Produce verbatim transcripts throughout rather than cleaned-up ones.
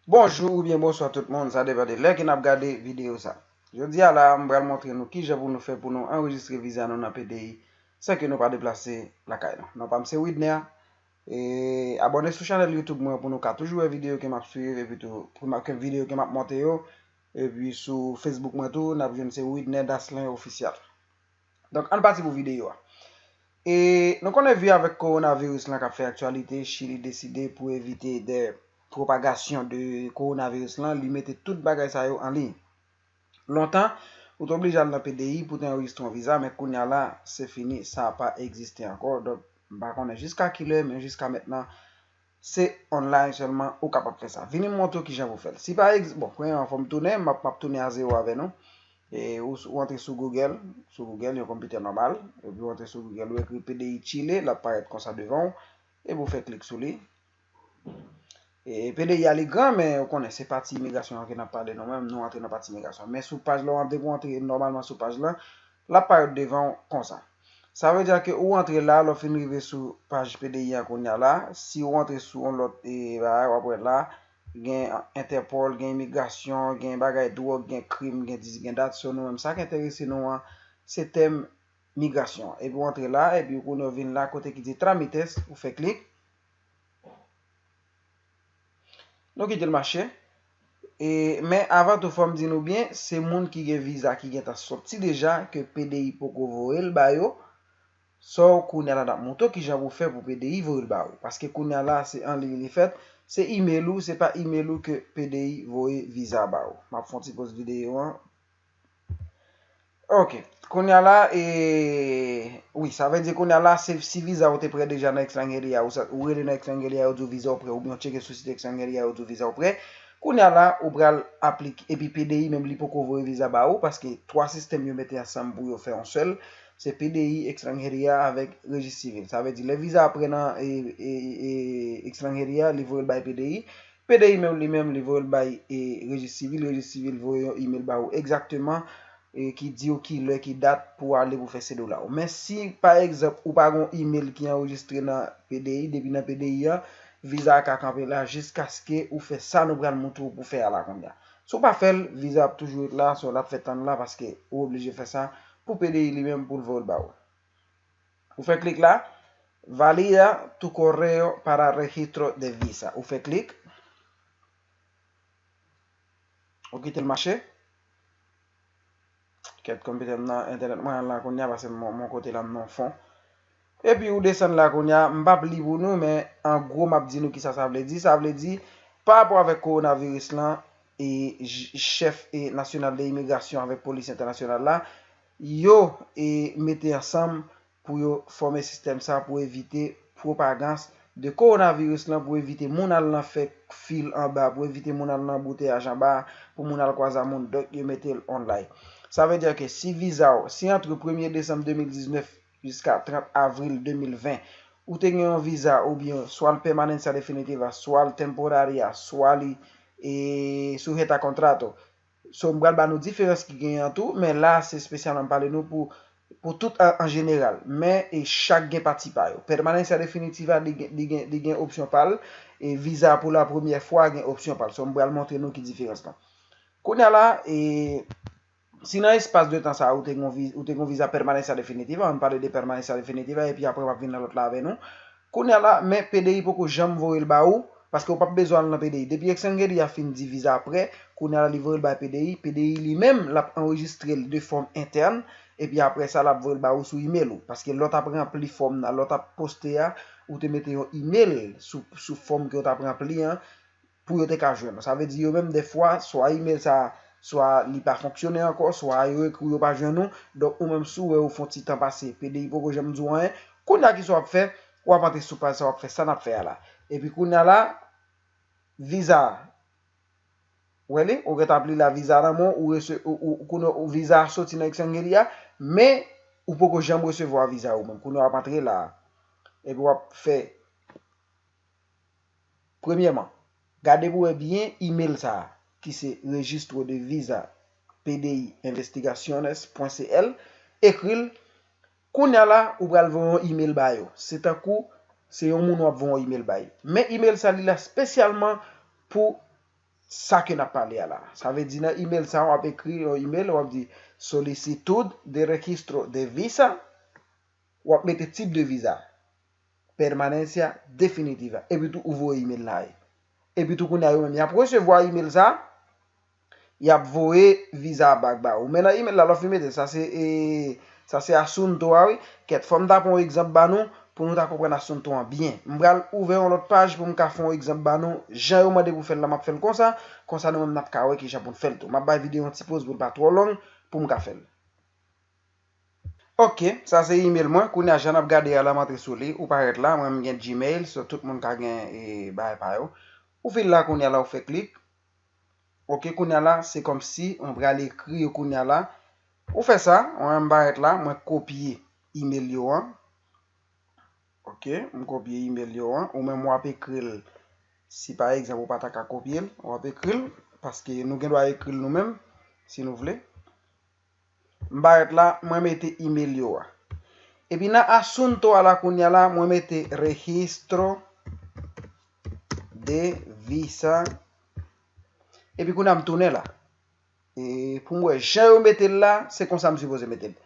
Bonjou oubyen bonswa tout moun, sa depann de lè ke n ap gade videyo sa. Jodi a la, m pral montre nou kijan pou nou fè pou nou anrejistre viza nou nan P D I san ke nou pa deplase lakay nou. Non pa m se Widner. E abòne sou chanèl YouTube mwen pou nou ka toujou wè videyo ke m ap swiv epi tou pou m ap, ke videyo ke m ap monte yo. Epi sou Facebook mwen tou, n ap jwenn se Widner Daslin Official. Donk, ann pati pou videyo a. E nou konnen vi avèk kowonaviris lan k ap fè aktyalite, Chili deside pou evite de pwopagasyon de kowonaviris lan, li mete tout bagay sa yo an liy. Lontan, ou te oblije al nan P D I pou te anrejistre yon viza, men kounye a la, se fini, sa pa egziste ankò. Donk, m pa konnen jiska kilè, men jiska mentnan, se online sèlman ou kapab fè sa. Vini m montre w kijan pou fè l. Si pa egz, bon, premyèman, fò m tounen, m ap, m ap tounen a zewo avè nou. E ou, ou antre sou Google, sou Google, yon konpitè nòmal, epi ou antre sou Google, ou ekri P D I Chile, l ap parèt konsa devan w, epi ou fè klik sou li. E P D I a li gran, men ou konnen se pati imigrasyon an ke n ap pale nou menm, nou antre nan pati imigrasyon. Men sou paj la, w antre pou antre nòmalman sou paj la, l ap parèt devan w konsa. Sa vle di ke ou antre la, lè w fin rive sou paj P D I a kounye a la, si ou antre sou yon lòt e bagay, w ap wè la, gen Entèpòl, gen imigrasyon, gen bagay dwòg, gen krim, gen dis, gen dat, so nou menm sa k enterese nou an, se tèm migrasyon. Epi ou antre la, epi kounye a w vin la kote ki di trámites, ou fè klik. Nou kite l mache. E, men avan tou, fò m di nou byen, se moun ki gen viza ki gentan sòti deja, ke P D I poko voye l ba yo. So, kounye a la, n ap montre w kijan pou fè pou P D I voye l ba ou. Paske kounye a la, se an liy li fèt, se imèl ou, se pa imèl ou ke P D I voye viza ba ou. M ap fè yon ti poz videyo an. Ok. Kounye a la, e, wi, sa vle di kounye a la, se, si viza ou te prè deja nan Extranjeria, ou, sa, ou rele nan Extranjeria, yo di w viza ou prè, oubyen ou tcheke sou sit Extranjeria, yo di w viza ou prè. Kounye a la, ou pral aplike, epi P D I menm li poko voye viza ba ou, paske twa sistèm yo mete ansanm pou yo fè yon sèl, se P D I, Extranjeria avèk Rejis Sivil. Sa vle di, lè viza a prè nan, e, e, e, Extranjeria, li voye l bay P D I, P D I menm li menm, li voye l bay, e, Rejis Sivil, Rejis Sivil voye yon imèl ba ou egzakteman, e, ki di w ki lè, ki dat pou w ale pou fè sedo la ou. Men si, pa egzanp, ou pa gen yon imèl ki anrejistre nan P D I, depi nan P D I a, viza a ka kanpe la jiskaske ou fè sa nou pral montre w pou fè a la kounye a. Si w pa fè l, viza ap toujou ret la, so l ap fè tann la paske ou oblije fè sa pou P D I li menm pou l voye l ba ou. Ou fè klik la, valida tu correo para registro de visa. Ou fè klik. Ou kite l mache. Kèt, konpitè m nan, entènèt mwen an la kounye a, paske mon, mon kote la m nan fon. Epi ou desann la kounye a, m p ap li pou nou, men an gwo m ap di nou kisa sa vle di. Sa vle di, pa rapò avèk kowonaviris lan, e j-, chèf e nasyonal de imigrasyon avèk polis entènasyonal la, yo e mete ansanm pou yo fòme sistèm sa pou evite pwopagans de kowonaviris lan, pou evite moun al nan fè fil anba, pou evite moun al nan anbouteyaj anba, pou moun al kwaze a moun, donk yo mete l online. Sa vle di ke si viza w, si antre premye desanm de mil diznèf jiska trant avril de mil ven, ou te gen yon viza oubyen swa l permanencia definitiva, swa l temporaria, swa li e sujeta a contrato. So, m pral ba nou diferans ki genyen an tou, men la, se espesyalman m pale nou pou, pou tout an, an jeneral. Men, e chak gen pati pa yo. Permanencia definitiva, li gen, li gen, li gen opsyon pa l, e viza pou la premyè fwa gen opsyon pa l. So, m pral montre nou ki diferans lan. Kounye a la, e, si nan espas de tan sa a, ou te gen vi-, ou te gen viza permanencia definitiva, ann pale de permanencia definitiva, epi apre m ap vin nan lòt la avè nou. Kounye a la, men P D I poko janm voye l ba ou, paske ou p ap bezwen al nan P D I. Depi Extranjeria fin di viza prè, kounye a la li voye l bay P D I. P D I li menm, l ap anrejistre l de fòm entèn, epi apre sa, l ap voye l ba ou sou imèl ou. Paske lè w t ap ranpli fòm nan, lè w t ap poste a, ou te mete yon imèl sou, sou fòm ke w t ap ranpli an, pou yo te ka jwenn ou. Sa vle di yo menm dèfwa, swa imèl sa, swa li pa fonksyone ankò, swa yo ekri w yo pa jwenn ou. Donk ou menm si w wè ou fè yon ti tan pase, P D I poko janm di w anyen. Kounye a kisa w ap fè? W ap antre sou paj sa, w ap fè sa n ap fè a la. Epi kounye a la, viza a, w wè li, ou gentan ap li la viza nan men w, ou rese-, ou, ou, ou kounye a, ou viza a soti nan Extranjeria, men ou poko janm resevwa viza ou menm. Kounye a w ap antre la, epi w ap fè Premyèman, gade pou wè byen imèl sa a, ki se Registro de Visa P D I Investigaciones point C L, ekri l. Kounye a la, ou pral voye yon imèl ba yo. Se tankou se yon moun w ap voye yon imèl bay. Men imèl sa, li la espesyalman pou sa ke n ap pale a la. Sa vle di nan email sa, w ap ekri yon email, w ap di solicitud de registro de visa, w ap mete tip de viza, permanencia definitiva, epi tou ou voye email la. Epi tou kounye a yo menm, y ap resevwa email sa, y ap voye viza a back ba ou. Men nan email la, lè w fin mete, sa se, e, sa se asunto a, wi. Kèt, fò m ta pran yon egzanp ba nou, pou nou ta konprann asunto an byen. M pral ouvè yon lòt paj pou m ka fè yon egzanp ba nou. Jan yo mande pou fè l la, m ap fè l konsa. Konsa nou menm n ap ka wè kijan pou n fè l tou. M ap bay videyo yon ti poz pou l pa twò long, pou m ka fè l. Ok, sa se email mwen. Kounye a, jan n ap gade a la, m antre sou li. Ou parèt la, mwen m gen Gmail, so tout moun ka gen, e, bagay pa yo. Ou vin la kounye a la, ou fè klik. Ok, kounye a la, se kòmsi mwen pral ekri yo kounye a la. Ou fè sa, mwen m parèt la, mwen kopye email yo an. Ok, m kopye email yo an. Ou menm w ap ekri l. Si pa egzanp ou pa ta ka kopye l, w ap ekri l, paske nou gen dwa ekri l nou menm, si nou vle. M parèt la, mwen mete email yo a. Epi nan asunto a la kounye a la, mwen mete registro de visa. Epi kounye a m tounen la. E pou m wè jan yo mete l la, se konsa m sipoze mete l.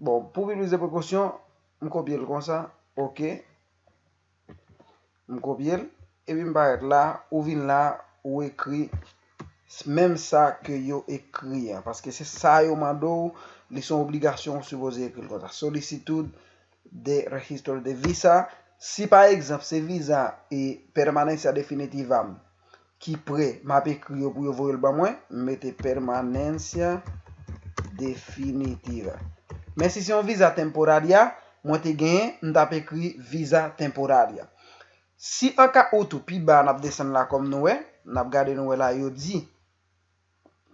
Bon, pou pi plis de prekosyon, m kopye l konsa. Ok. M kopye l, epi m parèt la, ou vin la, ou ekri menm sa ke yo ekri an, paske se sa yo mande w, li se yon obligasyon ou sipoze ekri l konsa. Solicitud de registro de visa, si pa egzanp se viza e permanencia definitiva m ki prè, m ap ekri yo pou yo voye l ban mwen, m mete permanencia definitiva. Men si se yon viza temporaria, mwen te genyen, m t ap ekri viza temporaria. Si an ka ou tou, pi ba a n ap desann la kòm nou wè, n ap gade nou wè la, yo di,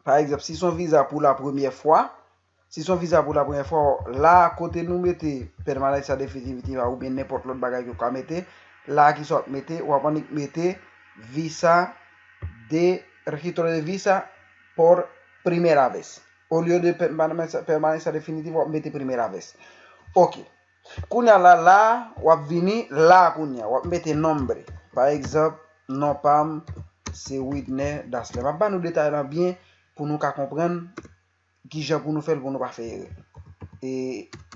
pa egzanp, si se yon viza pou la premyè fwa, si se yon viza pou la premyè fwa, la kote nou mete permanencia definitiva oubyen nenpòt lòt bagay ke w ka mete, la ki sa w ap mete, w ap annik mete visa de, registro de visa por primera vez. Olye de permanencia, permanencia definitiva, w ap mete primera vez. Ok. Kounye a la, la, w ap vini la kounye a, w ap mete nombre. Pa egzanp, non pa m se Widner Daslin. M ap ba nou detay lan byen pou nou ka konprann kijan pou nou fè l pou nou pa fè erè. E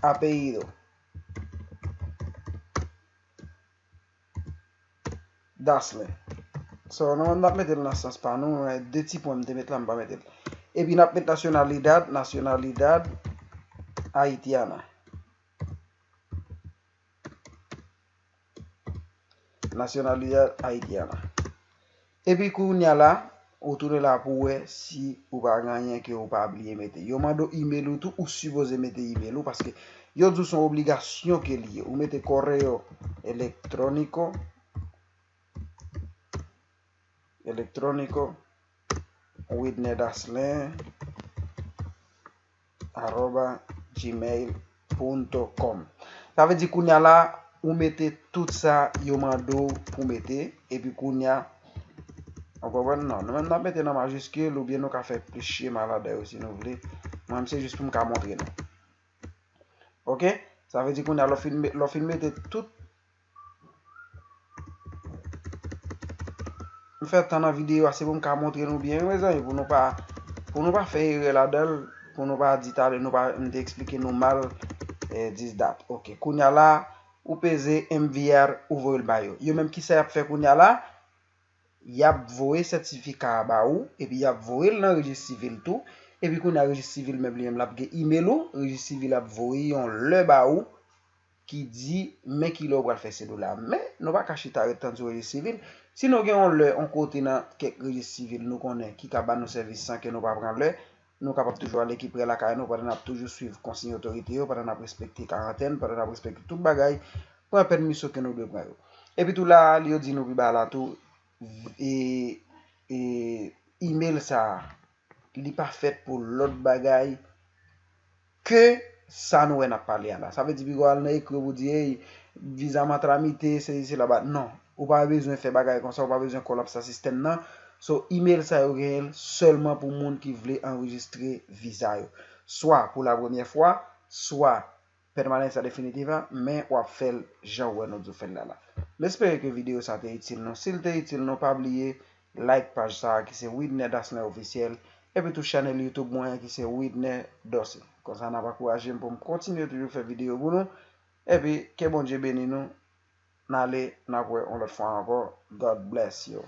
apellido. Daslin. So, nou, n ap mete l nan sans pa nou, men de ti pwen m te met la, m pa mete l. Epi n ap met nacionalidad, nacionalidad haitiana. Nacionalidad haitiana. Epi kounye a la, ou tounen la pou wè si ou pa gen anyen ke ou pa bliye mete. Yo mande w email ou tou, ou sipoze mete email ou, paske yo di w se yon obligasyon ke li ye. Ou mete correo electrónico, electrónico, Widner Daslin, arroba gmail punto com. Sa vle di kounye a la, ou mete tout sa yo mande w pou mete, epi kounye a, ou konprann? Non, nou menm n ap mete nan majiskil, oubyen nou ka fè plis chema ladan yo si nou vle. Mwen, se jis pou m ka montre nou. Ok? Sa vle di kounye a, lè w fin me-, lè w fin mete tout, m fè tan nan videyo a, se pou m ka montre nou byen, wi, mezanmi, pou nou pa, pou nou pa fè erè ladan l, pou nou pa di talè, nou pa, m te eksplike nou mal, eh, dis dat. Ok, kounye a la, ou peze enviar, ou voye l ba yo. Yo menm, kisa y ap fè kounye a la? Y ap voye sètifika a ba ou, epi y ap voye l nan rejis sivil tou. Epi kounye a rejis sivil menm li menm l ap gen email ou, rejis sivil ap voye yon lè ba ou ki di men kilè ou pral fè sedula. Men nou pa ka chita ret tann sou rejis sivil. Si nou gen yon lè, yon kote nan kèk rejis sivil nou konnen ki ka ba nou sèvis san ke nou pa pran lè, nou kapab toujou ale ki prè lakay nou pandan n ap toujou swiv konsiy otorite yo, pandan n ap respekte karantèn, pandan n ap respekte tout bagay, pran pèmisyon ke nou dwe pran yo. Epi tou la, li yo di nou pi ba la tou, e, e, email sa a, li pa fèt pou lòt bagay ke sa nou wè n ap pale a la. Sa vle di, piga w al nan ekri yo pou di, "Ey, viza m an tramite, sesi, sela, ba." Non, ou pa bezwen fè bagay konsa, ou pa bezwen kolapse sistèm nan. So, email sa yo genyen l sèlman pou moun ki vle anrejistre viza yo. Swa pou la premyè fwa, swa permanencia definitiva, men w ap fè l jan w wè nou di w fè l la la. M espere ke videyo sa te itil nou. Si l te itil nou, pa bliye like paj sa a ki se Widner Daslin Officiel, epi tou chanèl YouTube mwen an ki se Widner Dorcé. Konsa n ap ankouraje m pou m kontinye toujou fè videyo pou nou. Epi ke Bondye beni nou. N ale, n ap wè yon lòt fwa ankò. God bless you.